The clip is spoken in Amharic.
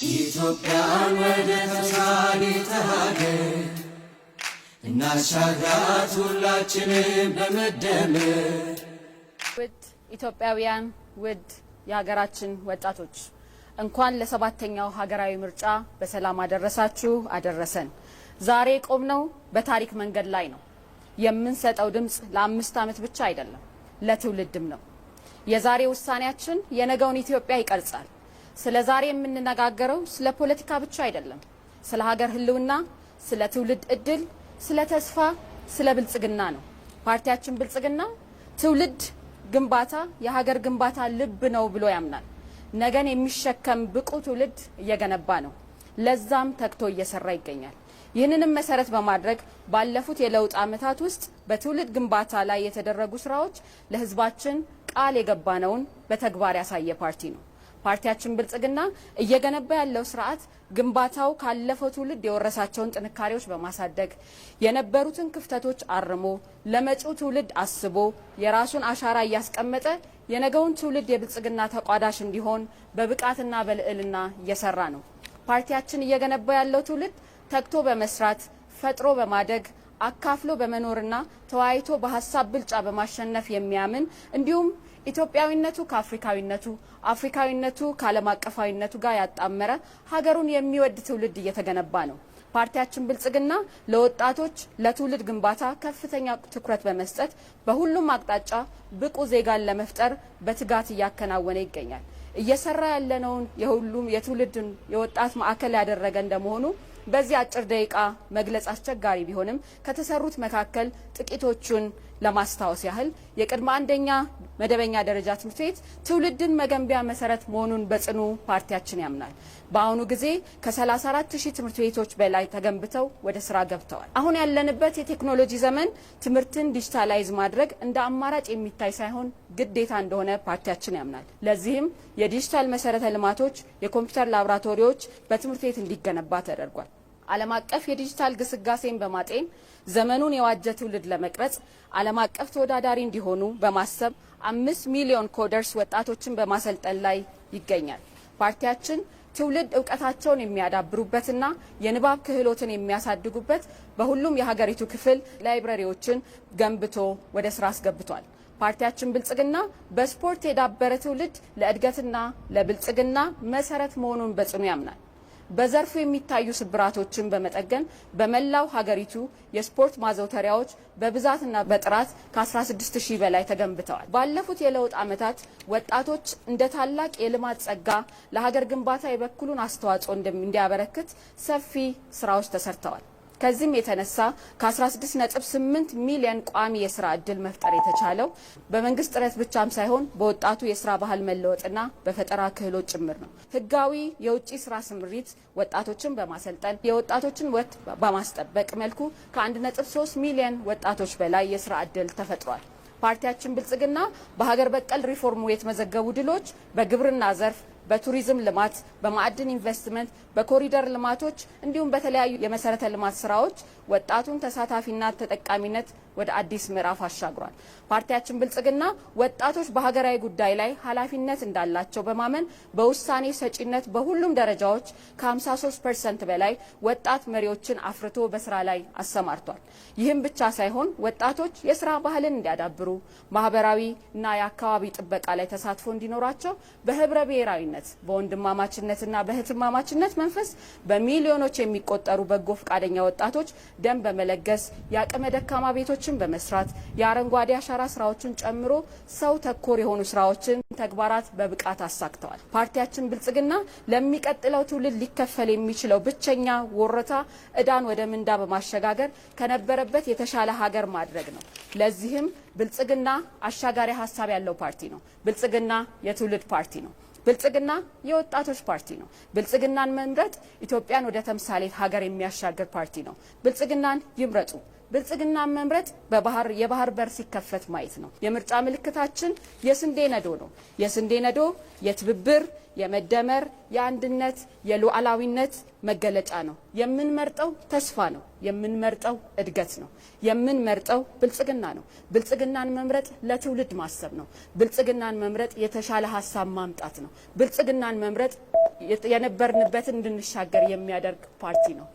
ኢትዮጵያን ወደ ተምሳሌተ ሀገር እናሻግራት ሁላችንም በመደመር። ውድ ኢትዮጵያውያን፣ ውድ የሀገራችን ወጣቶች፣ እንኳን ለሰባተኛው ሀገራዊ ምርጫ በሰላም አደረሳችሁ አደረሰን። ዛሬ የቆምነው በታሪክ መንገድ ላይ ነው። የምንሰጠው ድምፅ ለ5 ዓመት ብቻ አይደለም፣ ለትውልድም ነው። የዛሬ ውሳኔያችን የነገውን ኢትዮጵያ ይቀርጻል። ስለ ዛሬ የምንነጋገረው ስለ ፖለቲካ ብቻ አይደለም፣ ስለ ሀገር ሕልውና፣ ስለ ትውልድ እድል፣ ስለ ተስፋ፣ ስለ ብልጽግና ነው። ፓርቲያችን ብልጽግና ትውልድ ግንባታ የሀገር ግንባታ ልብ ነው ብሎ ያምናል። ነገን የሚሸከም ብቁ ትውልድ እየገነባ ነው። ለዛም ተግቶ እየሰራ ይገኛል። ይህንንም መሰረት በማድረግ ባለፉት የለውጥ ዓመታት ውስጥ በትውልድ ግንባታ ላይ የተደረጉ ስራዎች ለህዝባችን ቃል የገባነውን በተግባር ያሳየ ፓርቲ ነው። ፓርቲያችን ብልጽግና እየገነባ ያለው ስርዓት ግንባታው ካለፈው ትውልድ የወረሳቸውን ጥንካሬዎች በማሳደግ፣ የነበሩትን ክፍተቶች አርሞ፣ ለመጪው ትውልድ አስቦ የራሱን አሻራ እያስቀመጠ የነገውን ትውልድ የብልጽግና ተቋዳሽ እንዲሆን በብቃትና በልዕልና እየሰራ ነው። ፓርቲያችን እየገነባ ያለው ትውልድ ተግቶ በመስራት፣ ፈጥሮ በማደግ፣ አካፍሎ በመኖርና ተወያይቶ በሀሳብ ብልጫ በማሸነፍ የሚያምን እንዲሁም ኢትዮጵያዊነቱ ከአፍሪካዊነቱ፣ አፍሪካዊነቱ ከዓለም አቀፋዊነቱ ጋር ያጣመረ ሀገሩን የሚወድ ትውልድ እየተገነባ ነው። ፓርቲያችን ብልጽግና ለወጣቶች ለትውልድ ግንባታ ከፍተኛ ትኩረት በመስጠት በሁሉም አቅጣጫ ብቁ ዜጋን ለመፍጠር በትጋት እያከናወነ ይገኛል። እየሰራ ያለነውን የሁሉም የትውልድን የወጣት ማዕከል ያደረገ እንደመሆኑ በዚህ አጭር ደቂቃ መግለጽ አስቸጋሪ ቢሆንም ከተሰሩት መካከል ጥቂቶቹን ለማስታወስ ያህል የቅድመ አንደኛ መደበኛ ደረጃ ትምህርት ቤት ትውልድን መገንቢያ መሰረት መሆኑን በጽኑ ፓርቲያችን ያምናል። በአሁኑ ጊዜ ከ34 ሺህ ትምህርት ቤቶች በላይ ተገንብተው ወደ ስራ ገብተዋል። አሁን ያለንበት የቴክኖሎጂ ዘመን ትምህርትን digitalize ማድረግ እንደ አማራጭ የሚታይ ሳይሆን ግዴታ እንደሆነ ፓርቲያችን ያምናል። ለዚህም የዲጂታል መሰረተ ልማቶች፣ የኮምፒውተር ላቦራቶሪዎች በትምህርት ቤት እንዲገነባ ተደርጓል። ዓለም አቀፍ የዲጂታል ግስጋሴን በማጤን ዘመኑን የዋጀ ትውልድ ለመቅረጽ ዓለም አቀፍ ተወዳዳሪ እንዲሆኑ በማሰብ 5 ሚሊዮን coders ወጣቶችን በማሰልጠን ላይ ይገኛል። ፓርቲያችን ትውልድ እውቀታቸውን የሚያዳብሩበትና የንባብ ክህሎትን የሚያሳድጉበት በሁሉም የሀገሪቱ ክፍል library ዎችን ገንብቶ ወደ ስራ አስገብቷል። ፓርቲያችን ብልጽግና በስፖርት የዳበረ ትውልድ ለእድገትና ለብልጽግና መሰረት መሆኑን በጽኑ ያምናል። በዘርፉ የሚታዩ ስብራቶችን በመጠገን በመላው ሀገሪቱ የስፖርት ማዘውተሪያዎች በብዛትና በጥራት ከ16 ሺህ በላይ ተገንብተዋል። ባለፉት የለውጥ ዓመታት ወጣቶች እንደ ታላቅ የልማት ጸጋ ለሀገር ግንባታ የበኩሉን አስተዋጽኦ እንዲያበረክት ሰፊ ስራዎች ተሰርተዋል። ከዚህም የተነሳ ከ16.8 ሚሊዮን ቋሚ የስራ እድል መፍጠር የተቻለው በመንግስት ጥረት ብቻም ሳይሆን በወጣቱ የስራ ባህል መለወጥና በፈጠራ ክህሎት ጭምር ነው። ህጋዊ የውጭ ስራ ስምሪት ወጣቶችን በማሰልጠን የወጣቶችን መብት በማስጠበቅ መልኩ ከ1.3 ሚሊዮን ወጣቶች በላይ የስራ እድል ተፈጥሯል። ፓርቲያችን ብልጽግና በሀገር በቀል ሪፎርሙ የተመዘገቡ ድሎች በግብርና ዘርፍ፣ በቱሪዝም ልማት፣ በማዕድን ኢንቨስትመንት፣ በኮሪደር ልማቶች እንዲሁም በተለያዩ የመሰረተ ልማት ስራዎች ወጣቱን ተሳታፊና ተጠቃሚነት ወደ አዲስ ምዕራፍ አሻግሯል። ፓርቲያችን ብልጽግና ወጣቶች በሀገራዊ ጉዳይ ላይ ኃላፊነት እንዳላቸው በማመን በውሳኔ ሰጪነት በሁሉም ደረጃዎች ከ53% በላይ ወጣት መሪዎችን አፍርቶ በስራ ላይ አሰማርቷል። ይህም ብቻ ሳይሆን ወጣቶች የስራ ባህልን እንዲያዳብሩ፣ ማህበራዊ እና የአካባቢ ጥበቃ ላይ ተሳትፎ እንዲኖራቸው በህብረ ብሔራዊነት፣ በወንድማማችነትና በእህትማማችነት መንፈስ በሚሊዮኖች የሚቆጠሩ በጎ ፈቃደኛ ወጣቶች ደም በመለገስ፣ የአቅመ ደካማ ቤቶችን በመስራት፣ የአረንጓዴ አሻራ ስራዎችን ጨምሮ ሰው ተኮር የሆኑ ስራዎችን ተግባራት በብቃት አሳክተዋል። ፓርቲያችን ብልጽግና ለሚቀጥለው ትውልድ ሊከፈል የሚችለው ብቸኛ ወረታ እዳን ወደ ምንዳ በማሸጋገር ከነበረበት የተሻለ ሀገር ማድረግ ነው። ለዚህም ብልጽግና አሻጋሪ ሀሳብ ያለው ፓርቲ ነው። ብልጽግና የትውልድ ፓርቲ ነው። ብልጽግና የወጣቶች ፓርቲ ነው። ብልጽግናን መምረጥ ኢትዮጵያን ወደ ተምሳሌት ሀገር የሚያሻግር ፓርቲ ነው። ብልጽግናን ይምረጡ። ብልጽግናን መምረጥ በባህር የባህር በር ሲከፈት ማየት ነው። የምርጫ ምልክታችን የስንዴ ነዶ ነው። የስንዴ ነዶ የትብብር፣ የመደመር፣ የአንድነት፣ የሉዓላዊነት መገለጫ ነው። የምንመርጠው ተስፋ ነው። የምንመርጠው እድገት ነው። የምንመርጠው ብልጽግና ነው። ብልጽግናን መምረጥ ለትውልድ ማሰብ ነው። ብልጽግናን መምረጥ የተሻለ ሀሳብ ማምጣት ነው። ብልጽግናን መምረጥ የነበርንበትን እንድንሻገር የሚያደርግ ፓርቲ ነው።